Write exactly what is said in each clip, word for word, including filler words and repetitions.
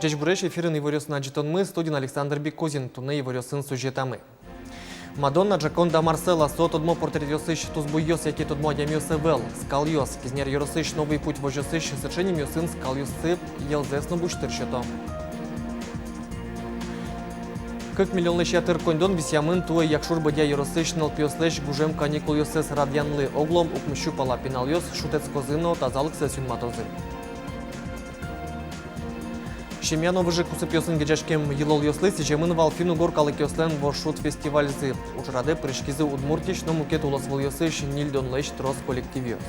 Ӟечбуресь! Эфирын иворъёсын адӟытонмы, студиын Александр Бекузин. Туннэ иворъёсын сюжетамы. Мадонна, Джоконда, Марселла — со тодмо портретъёсысь тусбуйёс яке тодмо адямиос ӧвӧл, скалъёс. Кизнер ёросысь «Новый путь» возёсысь сыӵе нимъёсын скалъёсты йӧлзэс но бусьтыр сёто. Кык миллионлэсь ятыр коньдон висъямын туэ Якшур-Бӧдья ёросысь нылпиослэсь гужем каникулъёссэс радъянлы. Оглом укмыссю пала пиналъёс шутэтскозы но тазалыксэс юнматозы. Семья но выжы кусыпъёсын герӟаськем йылолъёслы сӥземын вал финн-угор калыкъёслэн «Вошшут» фестивальзы. Ужрадэ пыриськизы Удмуртиысь но мукет улосвылъёсысь ньыльдонлэсь трос коллективъёс.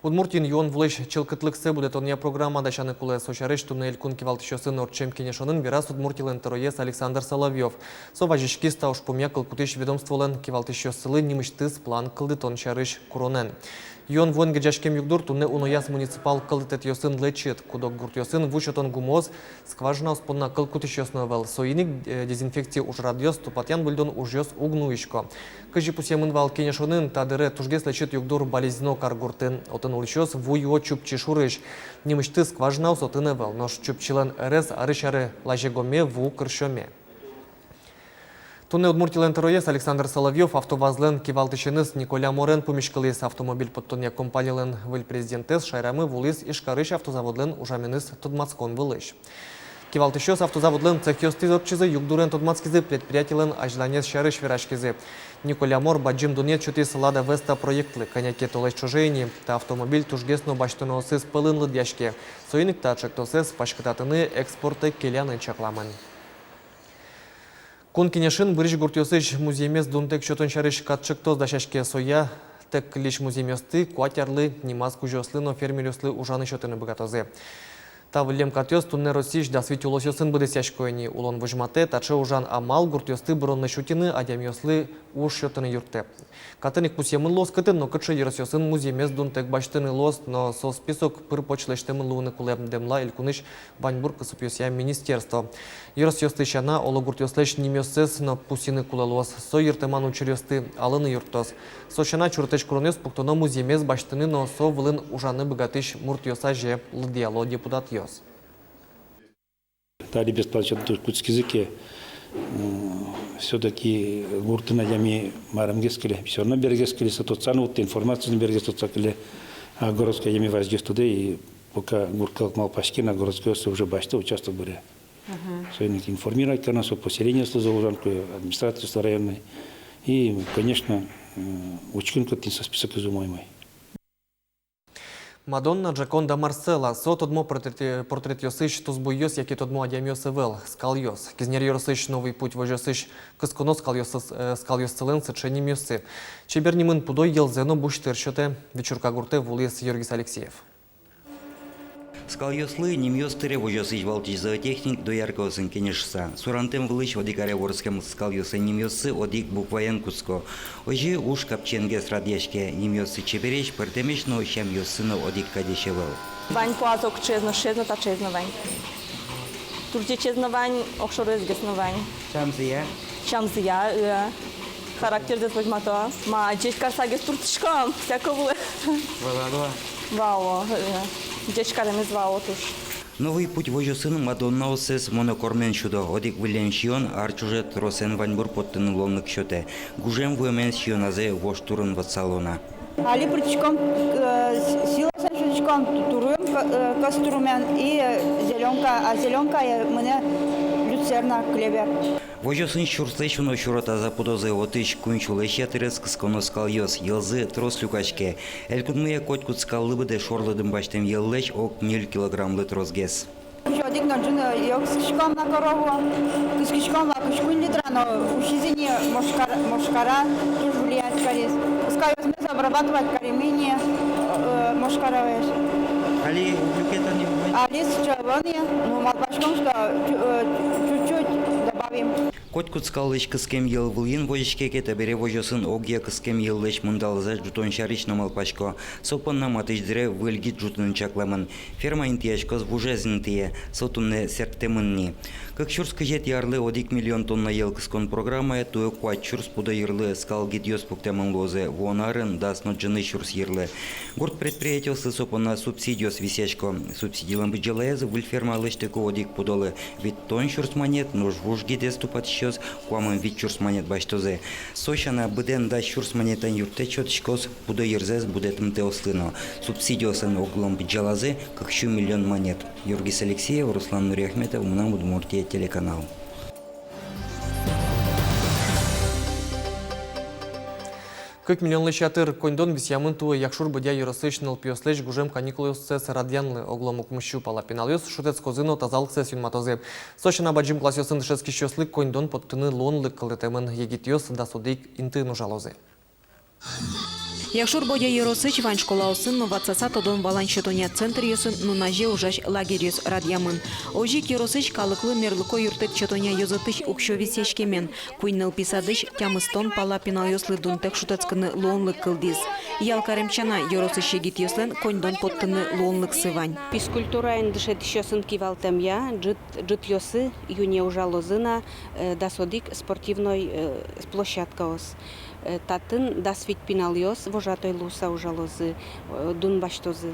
Удмуртиын юон вулэсь чылкытлыксэ будэтонъя программа дасяны кулэ. Со сярысь туннэ Элькун кивалтӥсьёсын ортчем кенешонын вераз Удмуртилэн тӧроез Александр Соловьёв. Со вазиськиз та ужпумъя кыл кутӥсь ведомстволэн кивалтӥсьёссылы нимысьтыз план кылдытон сярысь куронэн. Юон вуэн герӟаськем югдур туннэ унояз муниципал кылдытэтъёсын лэчыт. Куд-ог гуртъёсын ву сётон гумыос, скважинаос понна кыл кутӥсьёс но ӧвӧл. Соин ик, э, дезинфекция ужрадъёс, тупатъян-выльдон ужъёс уг нуисько. Кызьы пусъемын вал кенешонын, та дыре тужгес лэчыт югдур Балезино каргуртын. Отын улӥсьёс ву юо Чупчи шурысь. Нимысьтыз скважинаос отын ӧвӧл, нош Чупчилэн ӧрез арысь аре лазегоме, ву кырсьоме. Туннэ Удмуртилэн тӧроез Александр Соловьёв автовазлэн кивалтӥсеныз Николя Морен пумиськылӥз. Автомобиль поттонъя компанилэн выль президентэз шаерамы вуылӥз Ижкарысь автозаводлэн ужаменыз тодматскон вылысь. Кивалтӥсьёс автозаводлэн цехъёстӥз ортчизы, югдурен тодматскизы, предприятилэн азьланез сярысь вераськизы. Николя Мор бадӟым дунъет сётӥз «Лада Веста» проектлы. Кӧня ке толэзь ӵоже ини та автомобиль тужгес но басьтоноосыз пӧлын лыдъяське. Соин ик та ӵектосэз паськытатыны, экспортэ келяны чакламын. Кун Кенешын бырись гуртъёсысь музъемез дунтэк сётон сярысь кат ӵектос дасяське. Соя тэк кыллись музъемъёсты куать арлы нимаз кузёослы но фермеръёслы ужаны сётыны быгатозы. Та выллем катъёс туннэ Россиысь дас вить улосъёсын быдэсъясько ини. Улон возьматэ: таӵе ужан амал гуртъёсты быронлэсь утьыны, адямиослы уж сётыны юрттэ. Катын ик пусъемын луоз, кытын но кыӵе ёросъёсын музъемез дунтэк басьтыны луоз, но со список пыр-поч лэсьтэмын луыны кулэ, дэмла элькунысь ваньбур кусыпъёсъя министерство. Ёросъёсты сяна, оло, гуртъёслэсь нимъёссэс но пусйыны кулэ луоз. Со йыртэман учыръёсты алыны юрттоз. Со сяна, чурытэсь куронъёс пуктоно музъемез басьтыны но со вылын ужаны быгатӥсь муртъёс азе, лыдъяло депутатъёс. Та али бесплатно сётыны кутскизы ке, м, всё-таки гуртын адями марымгес кыле, всё равно бергес кыле, со тодса но вуттэ, информация но бергес тодса кыле, а городской адями вазьгес тодэ, и пока гурт калык малпаське на, городскойёс уже басьто, участок бере. Мгм. Соин ик информировать кароно, со поселениослы ужан кулэ, администрациослы районной. И, конечно, м, учкыны кутскизы, со списокез умой-умой. Мадонна, Джоконда, Марселла — со тодмо портрет-, портретъёсысь тусбуйёс яке тодмо адямиос ӧвӧл, скалъёс. Кизнер ёросысь «Новый путь» возёсысь кысконо скалъёс-, э, скалъёссылэн сыӵе нимъёссы. Чебер нимын пудо йӧлзэ но бусьтыр сётэ. Вичурка гуртэ вуылӥз Юргис Алексеев. Скалъёслы нимъёс тыре возёсысь валтӥсь зоотехник дояркаосын кенешыса. Сурантэм вылысь одӥг аре вордскем скалъёслэн нимъёссы одӥг букваен кутско. Озьы уж капчиенгес радъяське. Нимъёссы чебересь, пӧртэмесь но сямъёссы но одӥг кадесь ӧвӧл. Вань пуаз огшорез но, шорез но, таӵеез но вань. Туртъечез но вань, огшорезгес но вань. Сямзыя? Сямзыя, ы. Характерзэс возьмато. Ма, ӟеч карсагес туртскиськом, всяко вылэ. Валало? Вало, ы. Ӟеч каремез вало туж. «Новый путь» возёсын Мадоннаоссэс монокормен сюдо. Одӥг выллем сиён ар ӵоже тросэн ваньбур поттыны луонлык сётэ. Гужем вуэмен сиёназэ вож турын ватсало на. Али пыртӥськом, э, с-, силосэн сюдӥськом, ту-, турым, ко-, э, кӧс турымен и, э, зелёнка, а зелёнкае мынэ люцерна, клевер. Возёсын сюрслэсь уно сюро таза пудозы, отысь куинь сюлэсь ятырез кысконо скалъёс, йӧлзы трос люкаське. Элькунмыя котькуд скаллы быдэ шорлыдын басьтэм йӧллэсь ог ньыль килограммлы тросгес. Озьы одӥг но ӝыны, э, кыскиськом на корову, кыскиськом вал кызь куинь литра, но усиз ини мошкар-, мошкара, туж влиять кариз. Скалъёсмес обрабатывать карим ини, э, мошкараез. Али уг люкето ни? Али сыӵе ӧвӧл ни, но малпаськом, что чу-, э, чуть-чуть добавим. Котькуд скаллэсь кыскем йӧл вылын возиське ке, табере возёсын огъя кыскем йӧллэсь мындалзэ ӝутон сярысь но малпасько. Со понна матысь дыре выль гид ӝутыны чакламын. Ферма интыяськоз вужез интые, со туннэ сэрттэмын ни. Кык сюрс кызетӥ арлы одӥг миллион тонна йӧл кыскон программая туэ куать сюрс пудо йырлы скал гидъёс пуктэмын луозы, вуон арын дас но ӝыны сюрс йырлы. Гурт предприятиослы со понна субсидиос висъясько. Субсидилэн быдӟалаез выль ферма лэсьтыку одӥг пудолы витьтон сюрс манет, нош вуж гидэз тупатӥсьёс куамын вить сюрс манет басьтозы. Со сяна, быдэн дас сюрс манетэн юрттэт сётӥськоз пудо йырзэс будэтымтэослы но. Субсидиослэн огъя быдӟалазы кык сю миллион манет. Юргис Алексеев, Руслан Нуриахметов, «Мынам Удмуртие» телеканал. Кык миллионлэсь ятыр коньдон висъямын туэ Якшур-Бӧдья ёросысь нылпиослэсь гужем каникулъёссэс радъянлы. Оглом укмыссю пала пиналъёс шутэтскозы но тазалыксэс юнматозы. Со сяна, бадӟым классъёсын дышетскисьёслы коньдон поттыны луонлык кылдытэмын. Егитъёс дас одӥг интыын ужалозы. Якшур-Бӧдья ёросысь вань школаосын но ватсаса тодон-валан сётонъя центръёсын нуназе ужась лагерьёс радъямын. Озьы ик ёросысь калыклы мерлыко юрттэт сётонъя ёзэтысь уксё висъяськемен. Куинь нылпи садысь тямыстон пала пиналъёслы дунтэк шутэтскыны луонлык кылдӥз. Ял карем сяна, ёросысь егитъёслэн коньдон поттыны луонлыксы вань. Физкультураын дышетӥсьёсын кивалтэмъя, ӝыт, ӝытъёсы юне ужалозы на, э, дас одӥг спортивной, э, площадкаос. Э, татын дас вить пиналъёс вожатой луыса ужалозы, э, дун басьтозы.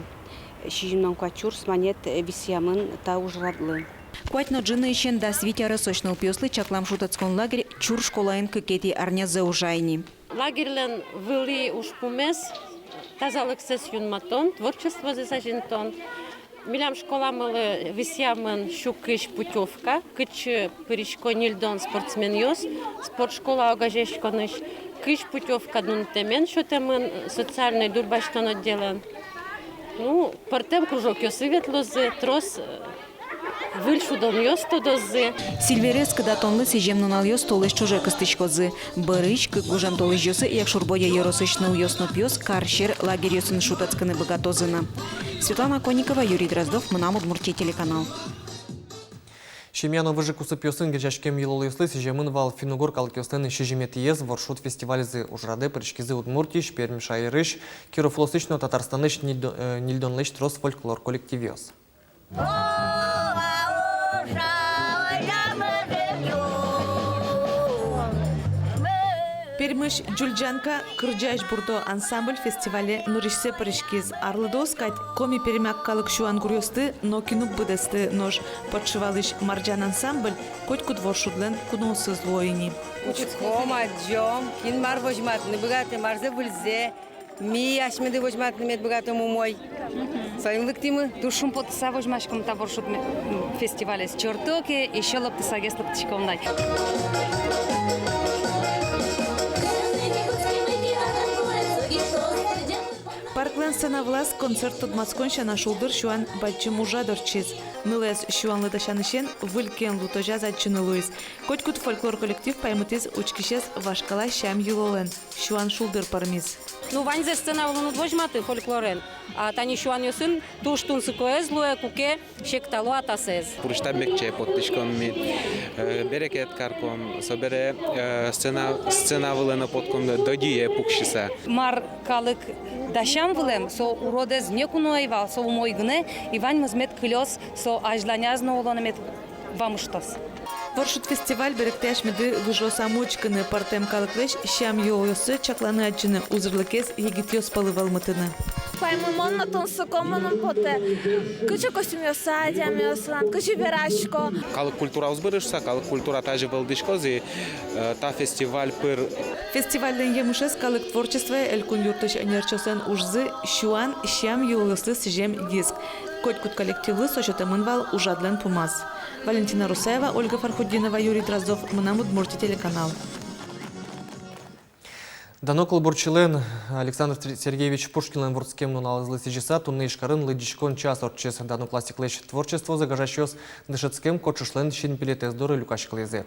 Сизьымдон куать сюрс манет, э, висъямын та ужрадлы. Куать но ӝыныысен дас вить аресозь нылпиослы чаклам шутэтскон лагерь Чур школаын кыкетӥ арнязэ ужа ини. Лагерьлэн вылӥ ужпумез тазалыксэс юнматон, творчествозэс азинтон. Милям школамылы висъямын сю кызь путёвка, кытчы пырисько ньыльдон спортсменъёс спортшкола огазеяськонысь, кызь путёвка дунтэмен сётэмын социальной дурбасьтон отделэн. Ну, пӧртэм кружокъёсы ветлозы, трос, э, выль шудонъёс тодозы. Сильверез кыдатонлы сӥзем нуналъёс толэзь ӵоже кыстӥськозы. Бӧрысь кык гужем толэзьёсы Якшур-Бӧдья ёросысь нылъёс но пиос кар сьӧр лагерьёсын шутэтскыны быгатозы на. Светлана Конникова, Юрий Дроздов, «Мынам Удмуртие» телеканал. Семья но выжы кусыпъёсын герӟаськем йылолъёслы сӥземын вал финн-угор калыкъёслэн сизьыметӥез воршуд фестивальзы. Ужрадэ пыриськизы Удмуртиысь, Пермь шаерысь, Киров улосысь но Татарстанысь ньыльдо-, э, ньыльдонлэсь трос фольклор коллективъёс. Пермысь «Ӟульӟанка» кырӟась бурдо ансамбль фестивале нырысьсэ пыриськиз. Арлыдоос кадь коми-пермяк калык сюан гуръёсты нокин уг быдэсты, нош Подшивалысь «Марӟан» ансамбль котькуд воршудлэн куноосыз луо ини. Учком, адӟом, кин мар возьматыны быгатэ, марзэ выльзэ. Ми асьмеды возьматыны мед быгатом умой. Соин лыктӥмы. Туж шумпотыса возьмаськом та воршуд ме-, м, фестивалез. Чорто ке, ещё лыктысагес лыктӥськом на. Парклэн сцена вылаз концерт тодматскон сяна шулдыр сюан бадӟым ужрад ортчиз. Нылэз сюанлы дасянысен выль киен лутозяз адӟыны луиз. Котькуд фольклор коллектив паймытӥз учкисез вашкала сям-йылолэн. Сюан шулдыр пӧрмиз. Ну, ваньзэ сцена вылын уд возьматы фольклорен, а тани сюанъёсын туж тунсыкоез луэ, куке сектало атасэз. Пурысьтам бекче поттӥськом ми, э, берекет карком, собере, э, сцена, сцена вылэ но потком додие пуксьыса. Мар калык дасям вылэм, со уродэз некуно ӧй вал, со умой гинэ, и ваньмыз мед кылёз, со азьланяз но улонэ мед вамыштоз. Воршуд фестиваль берыктэ асьмеды выжыосамы учкыны, пӧртэм калыклэсь сям-йылолъёссэ чакланы, адӟыны, узырлыкез егитъёс пӧлы вӧлмытыны. Паймымон но тунсыко мыным потэ, кыӵе костюмъёссы адямиослэн, кыӵе верасько. Калык культураос бырыса, калык культура тазьы вӧлдӥськоз и, э, та фестиваль пыр. Фестивальлэн емышез калык творчествое элькун юртысь ӧнерчиослэн ужзы, сюан сям-йылолъёслы сӥзем диск. Котькуд коллективлы со сётэмын вал ужрадлэн пумаз. Валентина Русаева, Ольга Фархутдинова, Юрий Дроздов, «Мынам Удмуртие» телеканал. Дано кылбурчилэн Александр Сергеевич Пушкинлэн вордскем нуналызлы сӥзьыса туннэ Ижкарын лыдӟиськон час ортчиз. Дано классиклэсь творчествозэ гажасьёс дышетскем кочышлэн синпелетэз доры люкаськылӥзы.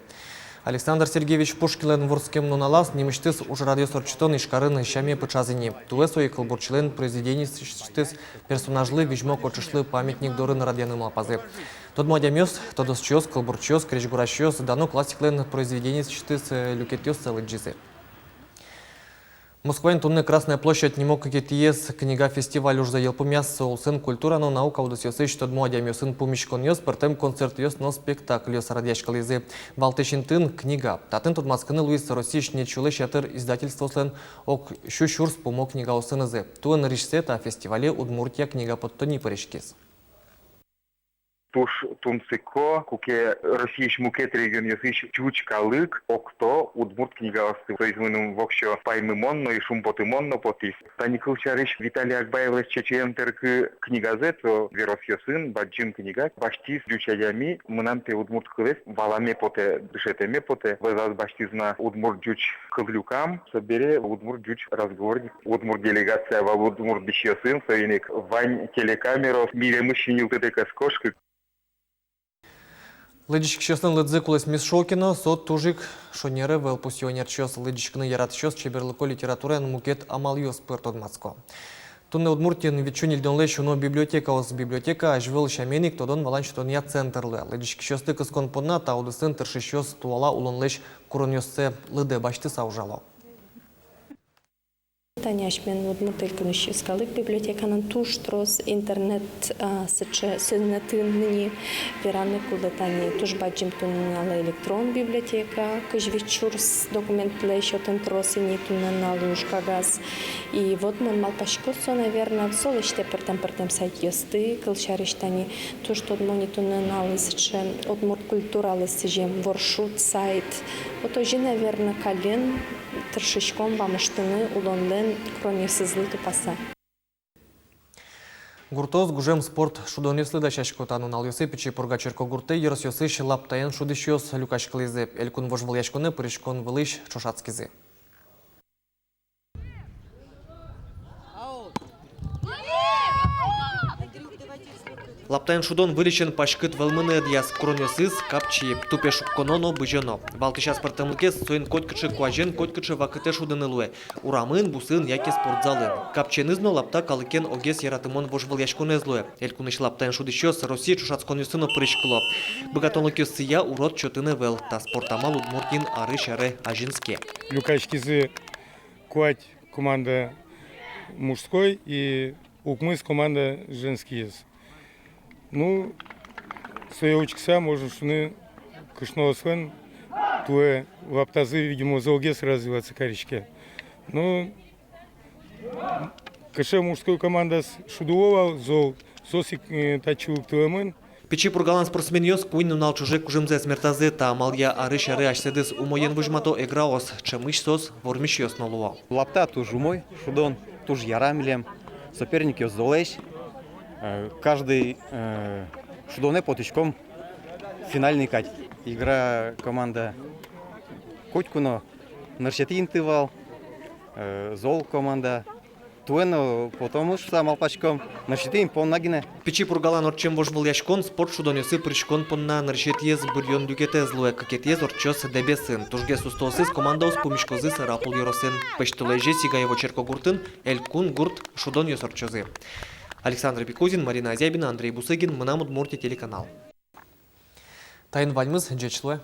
Александр Сергеевич Пушкинлэн вордскем нуналаз нимысьтыз ужрадъёс ортчытон Ижкарын сяме пыӵаз ини. Туэ со ик кылбурчилэн произведениосысьтыз персонажлы, визьмо кочышлы памятник дорын радъяны малпазы. Тодмо адямиос, тодосчиос, кылбурчиос, крезьгурасьёс дано классиклэн произведениосысьтыз, э, люкетъёссэ лыдӟизы. Москваын туннэ «Красная площадь» нимо кыкетӥез книга фестиваль ужзэ йылпумъяз. Со улсын культура но наука удысъёсысь тодмо адямиосын пумиськонъёс, пӧртэм концертъёс но спектакльёс радъяськылӥзы. Валтӥсь интыын — книга. Татын тодматскыны луиз Россиысь нетӥ сюлэсь ятыр издательствоослэн ог сю сюрс пумо книгаосынызы. Туэ нырысьсэ та фестивале Удмуртия книга поттонни пыриськиз. Туж тунсыко, куке Россиысь мукет регионъёсысь ӟуч калык окто удмурт книгаосты. Соиз мыным воксё паймымон но и шумпотымон но потӥз. Тани, кылсярысь, Виталий Акбаевлэсь «Чечен-Теркы» книгазэ, со веросъёсын, бадӟым книга, басьтӥз ӟуч адями. Мынам пе удмурт кылэз валаме потэ, дышетэме потэ. Вӧзаз басьтӥз на удмурт-ӟуч кыллюкам. Собере удмурт-ӟуч разговорник, удмурт делегация вал удмурт дӥсьёсын, соин ик вань телекамераос милемыз синйылтытэк ӧз кошкы. Лыдӟиськисьёслэн лыдзы кулэсмиз шуо ке но, со туж ик шонер ӧвӧл, пусъё ӧнерчиос. Лыдӟиськыны яратӥсьёс чеберлыко литератураен мукет амалъёс пыр тодматско. Туннэ Удмуртиын витьсю ньыльдонлэсь уно библиотекаос. Библиотека азьвыл сямен ик тодон-валан сётонъя центр луэ. Лыдӟиськисьёсты кыскон понна та удысын тыршисьёс туала улонлэсь куронъёссэ лыдэ басьтыса ужало. Тани асьмелэн Удмурт Элькунысь йӧскалык библиотекалэн туж трос интернет, а, сыӵе сӧзнэтын ини. Вераны кулэ, тани туж бадӟым туннэ нуналлы электрон библиотека, кызь вить сюрс документлэсь отын трос ини туннэ нуналлы ужкагаз. И вот мон малпасько, со, наверно, со лэсьтэ пӧртэм-пӧртэм сайтъёсты, кылсярысь, тани туж тодмо ини туннэ нуналлы сыӵе удмурт культуралы сӥзем «Воршуд» сайт. Вот озьы, наверно, каллен тыршиськом вамыштыны улонлэн куронъёсызлы тупаса. Гуртоос гужем спорт шудонъёслы дасясько. Та нуналъёсы Пичи Пурга черкогуртэ ёросъёсысь лаптаен шудӥсьёс люкаськылӥзы. Элькун вожвылъяськонэ пыриськон вылысь ӵошатскизы. Лаптаен шудон выльысен паськыт вӧлмыны ӧдъяз. Куронъёсыз капчи: тупе шукконо но бызёно. Валтӥсь аспӧртэмлыкез — соин котькыӵе куазен, котькыӵе вакытэ шудыны луэ: урамын, бусын яке спортзалын. Капчиеныз но лапта калыкен огез яратымон вожвылъяськонэз луэ. Элькунысь лаптаен шудӥсьёс Россия ӵошатсконъёсы но пыриськыло. Быгатонлыкъёссыя урод сётыны ӧвӧл. Та спорт амал Удмуртиын арысь аре азинске. Люкаськизы куать команда мужской и укмыс команда женскиез. Ну, сое учкыса, можно шуыны, кышноослэн туэ лаптазы, видимо, золгес развиваться кариське. Ну, кыӵе мужской командаос шудо вал, зол, соос ик, э, татчы лыктылэмын. Пичи Пургалэн спортсменъёс куинь нунал ӵоже кужымзэс мертазы. Та амалъя арысь аре асьсэдыз умоен возьмато эграос. Ӵемысь соос вормисьёс но луо. Лапта туж умой шудон, туж яра милем, соперникъёс золэсь. Э, каждый, э, шудонэ потӥськом финальный кадь. Игра команда котьку но нырысетӥ инты вал, э, зол команда. Туэ но потомы шуса малпаськом, нырысетӥ ин понна гинэ. Пичи Пургалэн ортчем вожвылъяськон спорт шудонъёсы пыриськон понна нырысетӥез быръён люкетэз луэ. Кыкетӥез ортчоз Дэбесын. Тужгес устоосыз командаос пумиськозы Сарапул ёросын. Пӧсьтолэзе Сигаево черкогуртын элькун гурт шудонъёс ортчозы. Александр Бекузин, Марина Азябина, Андрей Бусыгин, «Мынам Удмуртие» телеканал. Таин ваньмыз. Ӟеч луэ.